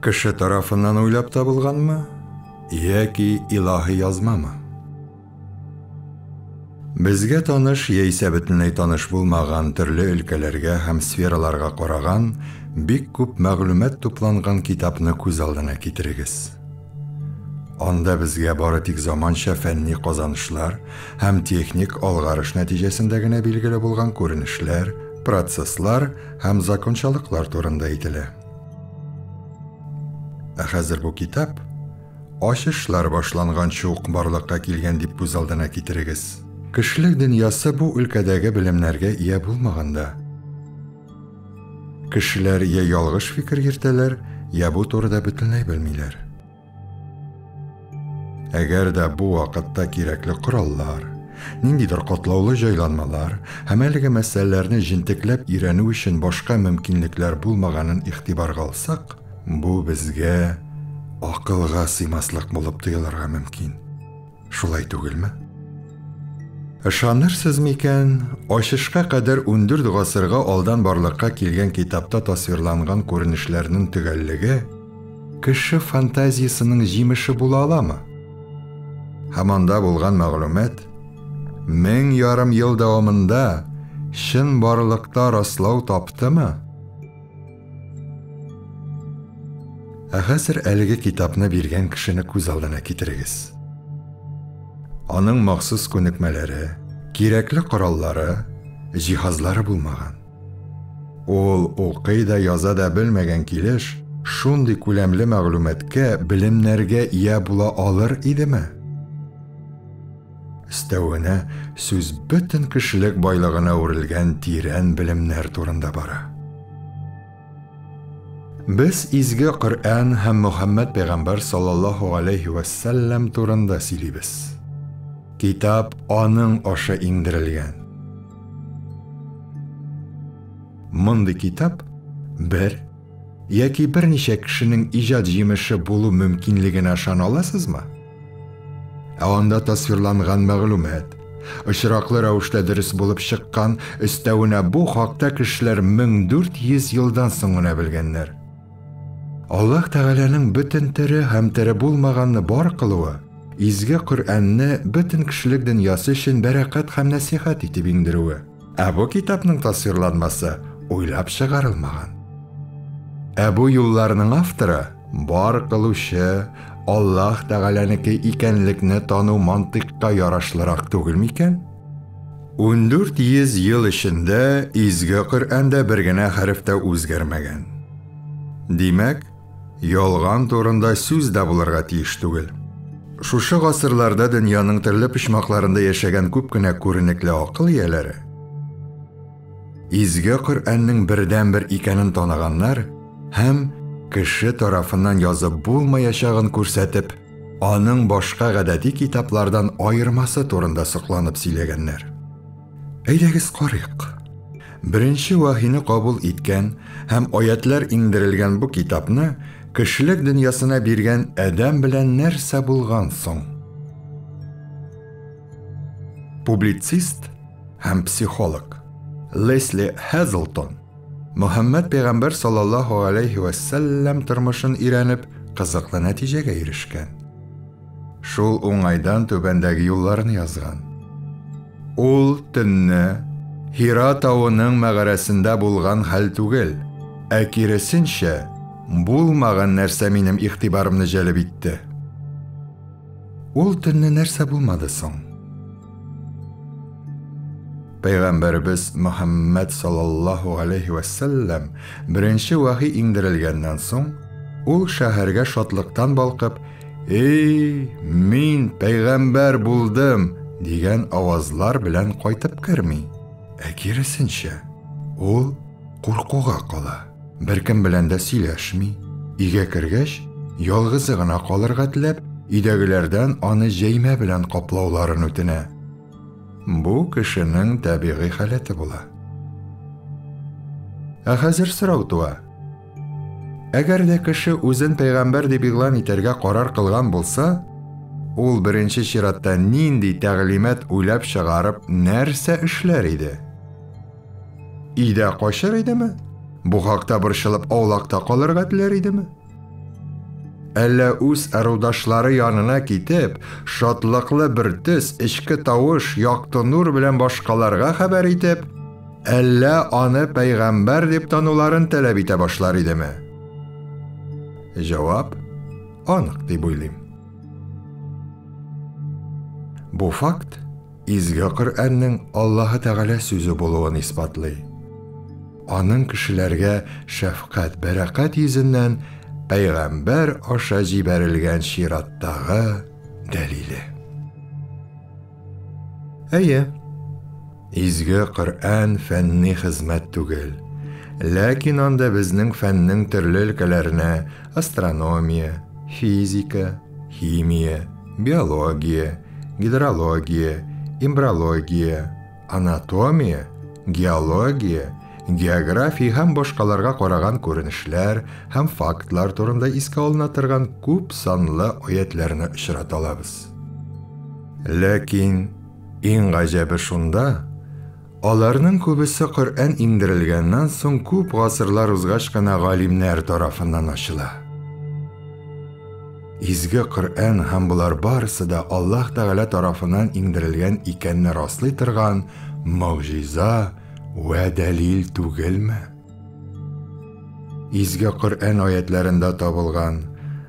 Кеше тарафыннан уйлап табылганмы яки илаһи язмамы? Безгә таныш яисә бөтенләй таныш булмаган төрле өлкәләргә һәм сфераларга караган бик күп мәгълүмат тупланган китапны күз алдына китерегез. Анда безгә бары тик заманча фәнни казанышлар һәм техник алгарыш нәтиҗәсендә генә билгеле булган күренешләр, процесслар һәм закончалыклар турында әйтелә. Ә хәзер бу китап ачышлар башланганчы ук барлыкка килгән дип күз алдына китерегез. Кешелек дөньясы бу өлкәдәге белемнәргә ия булмаганда, кешеләр я ялгыш фикер йөртәләр, я бу турыда бөтенләй белмиләр. Әгәр дә бу вакытта кирәкле кораллар, ниндидер катлаулы җайланмалар һәм әлеге мәсьәләләрне җентекләп өйрәнү өчен башка мөмкинлекләр булмаганын игътибарга алсак, бу безгә акылга сыймаслык булып тоелырга мөмкин. Шулай түгелме? Ышанырсыз микән, ачышка кадәр 14 гасырга алдан барлыкка килгән китапта тасвирланган күренешләрнең төгәллеге кеше фантазиясенең җимеше була аламы? Һәм анда булган мәгълүмат 1500 ел дәвамында чынбарлыкта раслау таптымы? Ә хәзер әлеге китапны биргән кешене күз алдына китерегез. Аның махсус күнекмәләре, кирәкле кораллары, җиһазлары булмаган. Ул укый да яза да белмәгән килеш, шундый күләмле мәгълүматка, белемнәргә ия була алыр идеме? Өстәвенә, сүз бөтен кешелек байлыгына үрелгән тирән белемнәр турында бара. Без изге Коръән һәм Мөхәммәд пәйгамбәр саллаллаһу алейһи вә сәлләм турында сөйлибез. Китап аның аша иңдерелгән. Мондый китап бер яки берничә кешенең иҗат җимеше булу мөмкинлегенә ышана аласызмы? Ә анда тасвирланган мәгълүмат очраклы рәвештә дөрес булып чыккан, өстәвенә бу хакта кешеләр 1400 елдан соң гына белгәннәр. Аллаһ Тәгаләнең бөтен тере һәм тере булмаганны бар кылуы, изге Коръәнне бөтен кешелек дөньясы өчен бәрәкәт һәм нәсихәт итеп иңдерүе. Ә бу китапның тасвирланмасы уйлап чыгарылмаган. Ә бу юлларның авторы бар кылучы Аллаһ Тәгаләнеке икәнлекне тану мантыйкка ярашлырак түгел микән? 1400 ел эчендә изге Коръәндә бер генә хәреф тә үзгәрмәгән. Димәк, ялган турында сүз дә булырга тиеш түгел. Шушы гасырларда дөньяның төрле почмакларында яшәгән күп кенә күренекле акыл ияләре Изге Коръәннең бердәнбер икәнен таныганнар һәм кеше тарафыннан язып булмаячагын күрсәтеп, аның башка гадәти китаплардан аермасы турында сокланып сөйләгәннәр. Әйдәгез карыйк. Беренче вахины кабул иткән һәм аятлар иңдерелгән бу китапны кешелек дөньясына биргән адәм белән нәрсә булган соң? Публицист һәм психолог Лесли Хезлтон Мөхәммәд пәйгамбәр саллаллаһу алейһи вә сәлләм тормышын өйрәнеп, кызыклы нәтиҗәгә ирешкән. Шул уңайдан түбәндәге юлларны язган. Ул төнне Хира тавының мәгарәсендә булган хәл түгел, ә киресенчә, булмаган нәрсә минем игътибарымны җәлеп итте. Ул төнне нәрсә булмады соң? Пәйгамбәребез Мөхәммәд саллаллаһу алейһи вә сәлләм беренче вахи иңдерелгәннән соң, ул шәһәргә шатлыктан балкып, "Эй, мин пәйгамбәр булдым!" дигән авазлар белән кайтып керми. Ә киресенчә, ул куркуга кала. Беркем белән дә сөйләшми. Өйгә кергәч, ялгызы гына калырга теләп, өйдәгеләрдән аны җәймә белән каплауларын үтенә. Бу кешенең табигый халәте була. Ә хәзер сорау туа. Әгәр дә кеше үзен пәйгамбәр дип игълан итәргә карар кылган булса, ул беренче чиратта нинди тәгълимат уйлап чыгарып нәрсә эшләр иде? Өйдә качыр идеме? Бу хакта борчылып аулакта калырга теләр идеме? Әллә үз ырудашлары янына китеп, шатлыклы бер төс, эчке тавыш, якты нур белән башкаларга хәбәр итеп, әллә аны пәйгамбәр дип тануларын таләп итә башлар идеме? Җавап анык дип уйлыйм. Бу факт Изге Коръәннең Аллаһы Тәгалә сүзе булуын исбатлый. Аның кешеләргә шәфкать, бәрәкать йөзеннән пәйгамбәр аша җибәрелгән чираттагы дәлиле. Әйе, Изге Коръән фәнни хезмәт түгел. Ләкин анда безнең фәннең төрле өлкәләренә астрономия, физика, химия, биология, гидрология, эмбрология, анатомия, геология, география һәм башкаларга караган күренешләр һәм фактлар турында искә алына торган күп санлы аятьләрне очрата алабыз. Ләкин иң гаҗәбе шунда, аларның күбесе Коръән иңдерелгәннән соң күп гасырлар узгач кына галимнәр тарафыннан ачыла. Изге Коръән һәм болар барысы да Аллаһ Тәгалә тарафыннан иңдерелгән икәнне раслый торган могҗиза вә дәлил түгелме? Изге Коръән аятләрендә табылган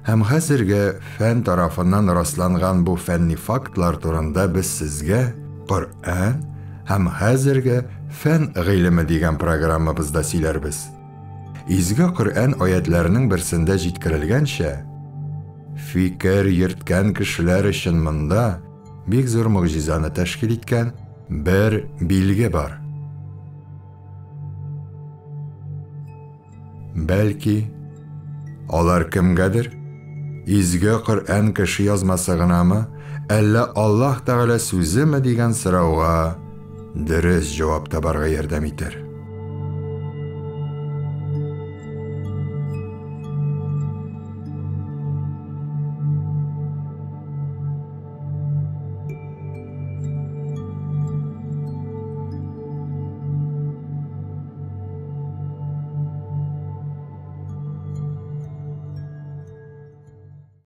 һәм хәзерге фән тарафыннан расланган бу фәнни фактлар турында без сезгә Коръән һәм хәзерге фән гыйлеме дигән программабызда сөйләрбез. Изге Коръән аятләренең берсендә җиткерелгәнчә, фикер йөрткән кешеләр өчен монда бик зур могҗизаны тәшкил иткән бер билге бар. Бәлки, алар кемгәдер Изге Коръән кеше язмасы гынамы, әллә Аллаһ Тәгалә сүземе дигән сорауга дөрес җавап табарга ярдәм итәр.